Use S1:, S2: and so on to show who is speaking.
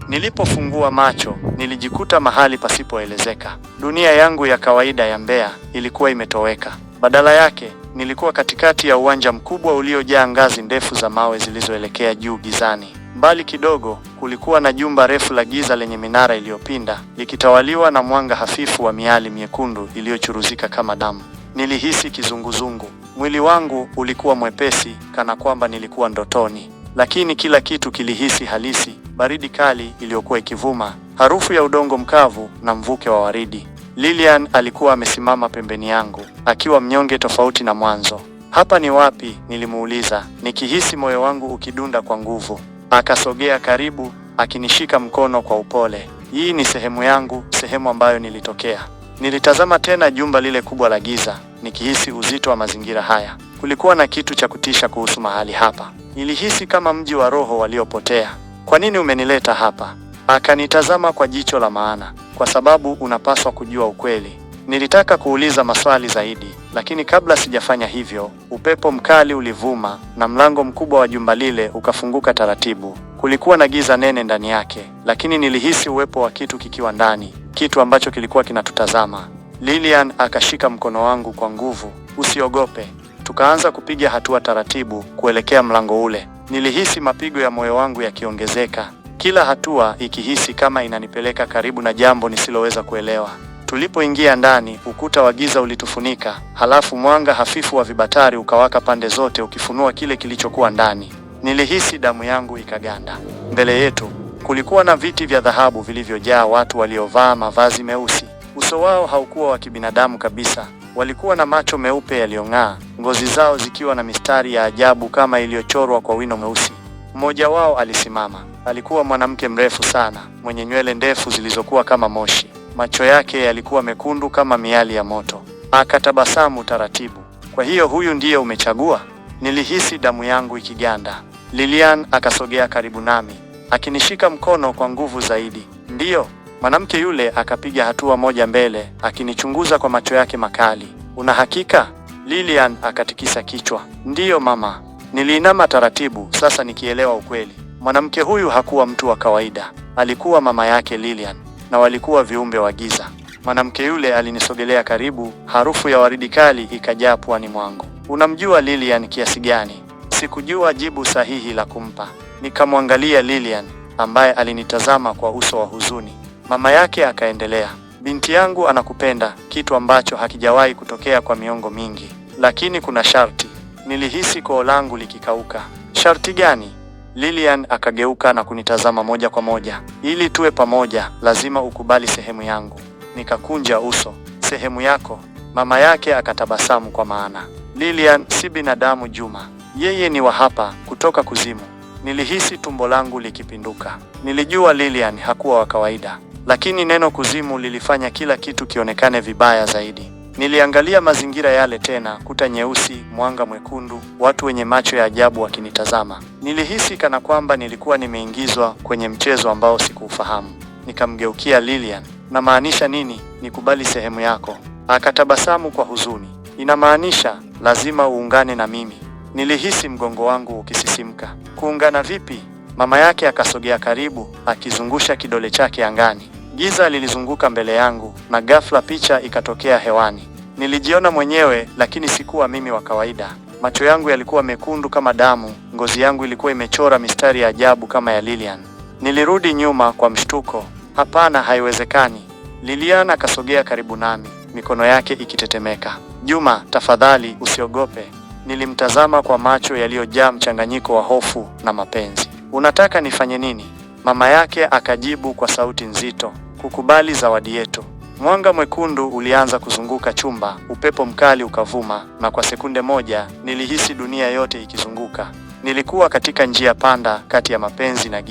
S1: Nilipofungua macho, nilijikuta mahali pasipoelezeka. Dunia yangu ya kawaida ya Mbeya ilikuwa imetoweka. Badala yake, nilikuwa katikati ya uwanja mkubwa uliojaa ngazi ndefu za mawe zilizoelekea juu gizani. Mbali kidogo, kulikuwa na jumba refu la giza lenye minara iliyopinda, likitawaliwa na mwanga hafifu wa miali miekundu iliyochuruzika kama damu. Nilihisi kizunguzungu. Mwili wangu ulikuwa mwepesi kana kwamba nilikuwa ndotoni, lakini kila kitu kilihisi halisi: baridi kali iliyokuwa ikivuma, harufu ya udongo mkavu na mvuke wa waridi. Lilian alikuwa amesimama pembeni yangu, akiwa mnyonge tofauti na mwanzo. Hapa ni wapi? Nilimuuliza, nikihisi moyo wangu ukidunda kwa nguvu. Akasogea karibu, akinishika mkono kwa upole. Hii ni sehemu yangu, sehemu ambayo nilitokea. Nilitazama tena jumba lile kubwa la giza, nikihisi uzito wa mazingira haya. Kulikuwa na kitu cha kutisha kuhusu mahali hapa. Nilihisi kama mji wa roho waliopotea. Kwa nini umenileta hapa? Akanitazama kwa jicho la maana. Kwa sababu unapaswa kujua ukweli. Nilitaka kuuliza maswali zaidi, lakini kabla sijafanya hivyo, upepo mkali ulivuma na mlango mkubwa wa jumba lile ukafunguka taratibu. Kulikuwa na giza nene ndani yake, lakini nilihisi uwepo wa kitu kikiwa ndani, kitu ambacho kilikuwa kinatutazama. Lilian akashika mkono wangu kwa nguvu. Usiogope. Tukaanza kupiga hatua taratibu kuelekea mlango ule. Nilihisi mapigo ya moyo wangu yakiongezeka, kila hatua ikihisi kama inanipeleka karibu na jambo nisiloweza kuelewa. Tulipoingia ndani, ukuta wa giza ulitufunika, halafu mwanga hafifu wa vibatari ukawaka pande zote ukifunua kile kilichokuwa ndani. Nilihisi damu yangu ikaganda. Mbele yetu kulikuwa na viti vya dhahabu vilivyojaa watu waliovaa mavazi meusi. Uso wao haukuwa wa kibinadamu kabisa. Walikuwa na macho meupe yaliyong'aa, ngozi zao zikiwa na mistari ya ajabu kama iliyochorwa kwa wino mweusi. Mmoja wao alisimama. Alikuwa mwanamke mrefu sana, mwenye nywele ndefu zilizokuwa kama moshi. Macho yake yalikuwa mekundu kama miali ya moto. Akatabasamu taratibu. Kwa hiyo huyu ndiye umechagua? Nilihisi damu yangu ikiganda. Lilian akasogea karibu nami, akinishika mkono kwa nguvu zaidi. Ndiyo. Mwanamke yule akapiga hatua moja mbele, akinichunguza kwa macho yake makali. Una hakika? Lilian akatikisa kichwa. Ndiyo mama. Niliinama taratibu, sasa nikielewa ukweli. Mwanamke huyu hakuwa mtu wa kawaida. Alikuwa mama yake Lilian, na walikuwa viumbe wa giza. Mwanamke yule alinisogelea karibu, harufu ya waridi kali ikajaa puani mwangu. Unamjua Lilian kiasi gani? Sikujua jibu sahihi la kumpa. Nikamwangalia Lilian ambaye alinitazama kwa uso wa huzuni. Mama yake akaendelea, binti yangu anakupenda, kitu ambacho hakijawahi kutokea kwa miongo mingi, lakini kuna sharti. Nilihisi koo langu likikauka. Sharti gani? Lilian akageuka na kunitazama moja kwa moja. Ili tuwe pamoja, lazima ukubali sehemu yangu. Nikakunja uso. Sehemu yako? Mama yake akatabasamu kwa maana. Lilian si binadamu Juma, yeye ni wa hapa, kutoka kuzimu. Nilihisi tumbo langu likipinduka. Nilijua Lilian hakuwa wa kawaida, lakini neno kuzimu lilifanya kila kitu kionekane vibaya zaidi. Niliangalia mazingira yale tena, kuta nyeusi, mwanga mwekundu, watu wenye macho ya ajabu wakinitazama. Nilihisi kana kwamba nilikuwa nimeingizwa kwenye mchezo ambao sikuufahamu. Nikamgeukia Lilian. Namaanisha nini nikubali sehemu yako? Akatabasamu kwa huzuni. Inamaanisha lazima uungane na mimi. Nilihisi mgongo wangu ukisisimka. Kuungana vipi? Mama yake akasogea karibu, akizungusha kidole chake angani. Giza lilizunguka mbele yangu na ghafla picha ikatokea hewani. Nilijiona mwenyewe, lakini sikuwa mimi wa kawaida. Macho yangu yalikuwa mekundu kama damu, ngozi yangu ilikuwa imechora mistari ya ajabu kama ya Lilian. Nilirudi nyuma kwa mshtuko. Hapana, haiwezekani. Lilian akasogea karibu nami, mikono yake ikitetemeka. Juma, tafadhali usiogope. Nilimtazama kwa macho yaliyojaa mchanganyiko wa hofu na mapenzi. Unataka nifanye nini? Mama yake akajibu kwa sauti nzito, kukubali zawadi yetu. Mwanga mwekundu ulianza kuzunguka chumba, upepo mkali ukavuma, na kwa sekunde moja nilihisi dunia yote ikizunguka. Nilikuwa katika njia panda kati ya mapenzi na giza.